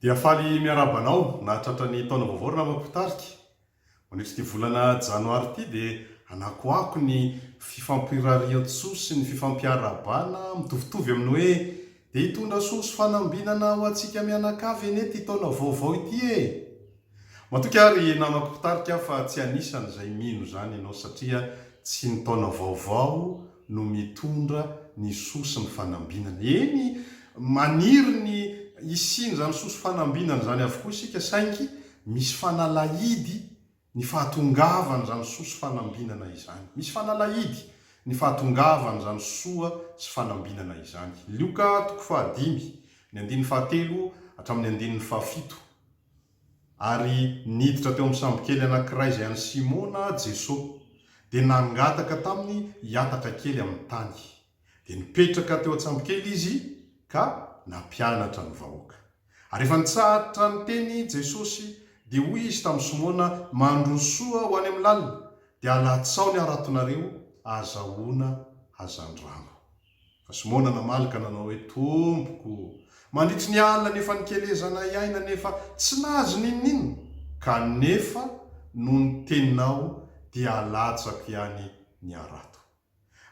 Dia faly miarahaba anao nahatratra ny taona vaovao ry namako mpitarika. Mandritra ity volana janoary ity dia hanakoako ny fifampirarian-tsoa sy ny fifampiarahabana mitovitovy amin'ny hoe dia hitondra soa sy fanambinana ho antsika mianakavy anie ity taona vaovao ity e! Matoky aho ry namako mpitarika fa tsy anisan'izay mino izany ianao satria tsy ny taona vaovao no mitondra ny soa sy ny fanambinana. Eny, maniry ny hisian'izany soa sy fanambinana izany avokoa isika saingy misy fanalahidy ny fahatongavan'izany soa sy fanambinana izany. Misy fanalahidy ny fahatongavan'izany soa sy fanambinana izany. Lioka toko fahadimy, ny andininy fahatelo hatramin'ny andininy fahafito. Ary niditra teo amin'ny sambokely anankiray izay an'i Simona Jeso, dia nangataka taminy hiataka kely amin'ny tany. Dia nipetraka teo an-tsambokely Izy ka nampianatra ny vahoaka. Ary rehefa nitsahatra niteny Jesosy, dia hoy Izy tamin'i Simona, Mandrosoa ho any amin'ny lalina, dia alatsao ny haratonareo ahazahoana hazandrano. Fa Simona namaly ka nanao hoe, Tompoko, mandritry ny alina no efa nikelezanay aina nefa tsy nahazo n'inon'inona, kanefa noho ny teninao dia alatsako ihany ny harato.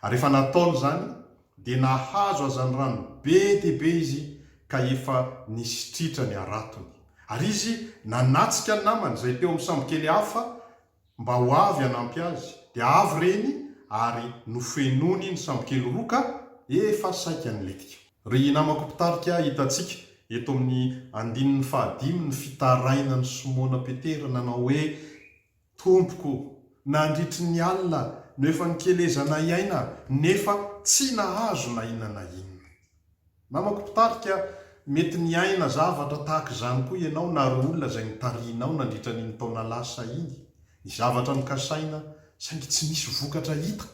Ary rehefa nataony izany, dia nahazo hazandrano be dia be izy ka efa nisitritra ny haratony. Ary izy nanatsika ny namany izay teo amin'ny sambokely hafa mba ho avy hanampy azy, dia avy ireny ary nofenoiny ny sambokely roa ka efa saika nilentika. Ry namako mpitarika, hitantsika eto amin'ny andininy fahadimy ny fitarainan'i Simona Petera nanao hoe, Tompoko, nandritry ny alina no efa nikelezanay aina nefa tsy nahazo na inona na inona. Namako mpitarika, mety niaina zavatra tahaka izany koa ianao na ireo olona izay notarihinao nandritra an'iny taona lasa iny. Ny zavatra nokasaina saingy tsy nisy vokatra hita.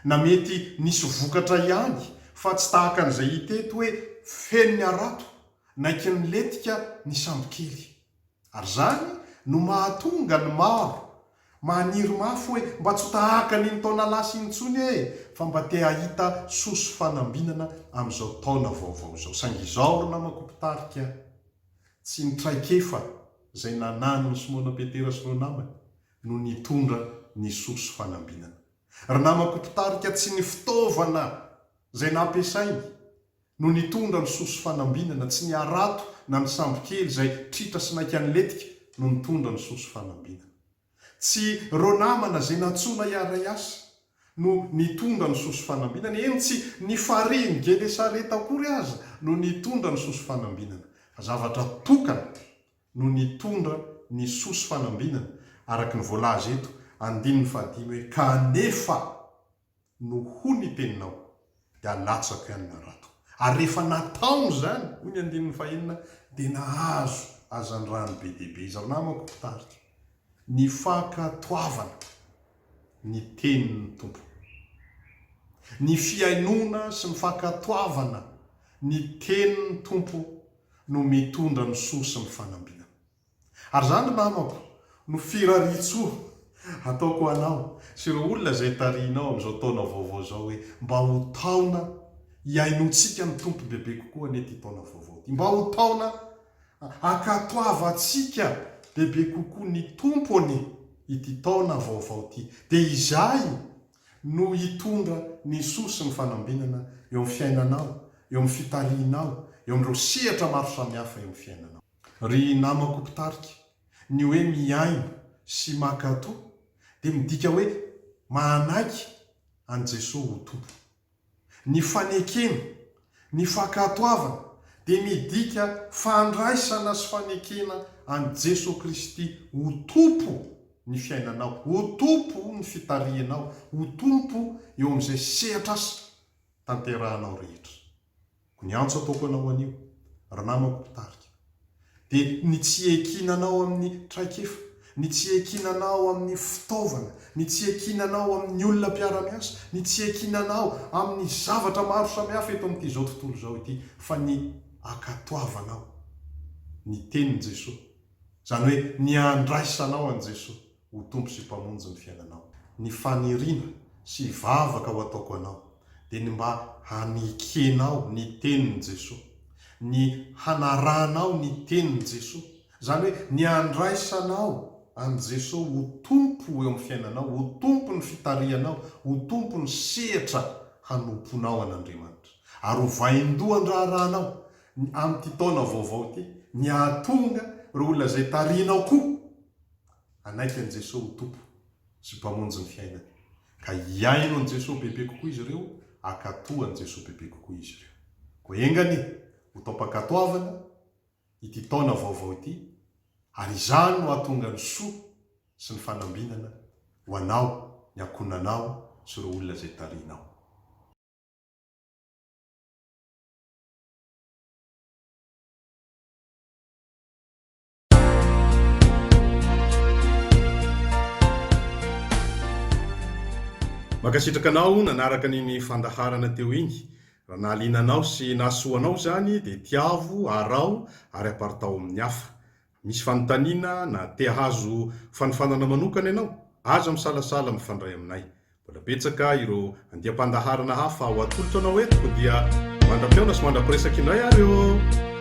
Na mety nisy vokatra ihany fa tsy tahaka an'izay hita eto hoe feno ny harato, naiky nilentika ny sambokely. Ary izany no mahatonga ny maro maniry mafy hoe mba tsy ho tahaka an'iny taona lasa iny intsony e, fa mba te hahita soa sy fanambinana amin'izao taona vaovao izao. Saingy izao ry namako mpitarika, tsy ny traikefa izay nananan'i Simona Petera sy ireo namany no nitondra ny soa sy fanambinana. Ry namako mpitarika, tsy ny fitaovana izay nampiasainy no nitondra ny soa sy fanambinana, tsy ny harato na ny sambokely izay tritra sy naika nilentika no nitondra ny soa sy fanambinana. Tsy ireo namana izay nantsoina hiara-hiasa no nitondra ny soa sy fanambinana, eny tsy ny farihin'i Genesareta akory aza no nitondra ny soa sy fanambinana, fa zavatra tokana no nitondra ny soa sy fanambinana, araka ny voalaza eto, andininy fahadimy hoe, Kanefa. No ho ny teninao, dia alatsako ihany ny harato. Ary rehefa nataony izany, hoy ny andininy fahenina, dia nahazo hazandrano be dia be izy. Ry namako mpitarika, ny fankatoavana ny tenin'ny Tompo, ny fihainoana sy ny fankatoavana ny tenin'ny Tompo no mitondra ny soa sy ny fanambinana. Ary izany ry namako no firarian-tsoa ataoko ho anao sy ireo olona izay tarihinao amin'izao taona vaovao izao hoe mba ho taona hihainoantsika ny Tompo bebe kokoa anie ity taona vaovao ity. Mba ho taona hankatoavantsika bebe kokoa ny Tompo anie ity taona vaovao ity. Dia izay no hitondra ny soa sy ny fanambinana eo amin'ny fiainanao, eo amin'ny fitarihinao, eo amin'ireo sehatra maro samihafa eo amin'ny fiainanao. Ry namako mpitarika, ny hoe mihaino sy mankatò dia midika hoe manaiky an'i Jesoa ho Tompo. Ny fanekena, ny fankatoavana dia midika fandraisana sy fanekena an'i Jesoa Kristy ho Tompo ny fiainanao, ho Tompo ny fitarihanao, ho Tompo eo amin'izay sehatr'asa tanterahanao rehetra. Ny antso ataoko anao anio, ry namako mpitarika, dia ny tsy hiankinanao amin'ny traikefa, ny tsy hiankinanao amin'ny fitaovana, ny tsy hiankinanao amin'ny olona mpiara-miasa, ny tsy hiankinanao amin'ny zavatra maro samihafa eto amin'ity izao tontolo izao ity, fa ny ankatoavanao ny tenin'i Jesoa, izany hoe ny handraisanao an'i Jesoa ho Tompo sy Mpamonjy ny fiainanao. Ny faniriana sy vavaka ho ataoko anao dia ny mba hanekenao ny tenin'i Jesoa. Ny hanarahanao ny tenin'i Jesoa. Izany hoe ny handraisanao an'i Jesoa ho Tompo eo amin'ny fiainanao, ho Tompon'ny fitarihanao, ho Tompon'ny sehatra hanomponao an'Andriamanitra. Ary ho vaindohan-draharahanao amin'ity taona vaovao ity ny hahatonga ireo olona izay tarihinao koa hanaiky an'i Jesoa ho Tompo sy Mpamonjy ny fiainany. Ka hihaino an'i Jesoa bebe kokoa izy ireo, hankatò an'i Jesoa bebe kokoa izy ireo. Koa enga anie ho taom-pankatoavana ity taona vaovao ity, ary izany no hahatonga ny soa sy ny fanambinana ho anao, ny ankohonanao sy ireo olona izay tarihinao. Mankasitraka anao nanaraka an'iny fandaharana teo iny. Raha nahaliana anao sy nahasoa anao izany dia tiavo, araho ary aparitaho amin'ny hafa. Misy fanontaniana na te hahazo fanofanana manokana ianao? Aza misalasala mifandray aminay. Mbola betsaka ireo andiam-pandaharana hafa ho atolotra anao eto koa dia mandra-pihaona sy mandra-piresaka indray ary ô!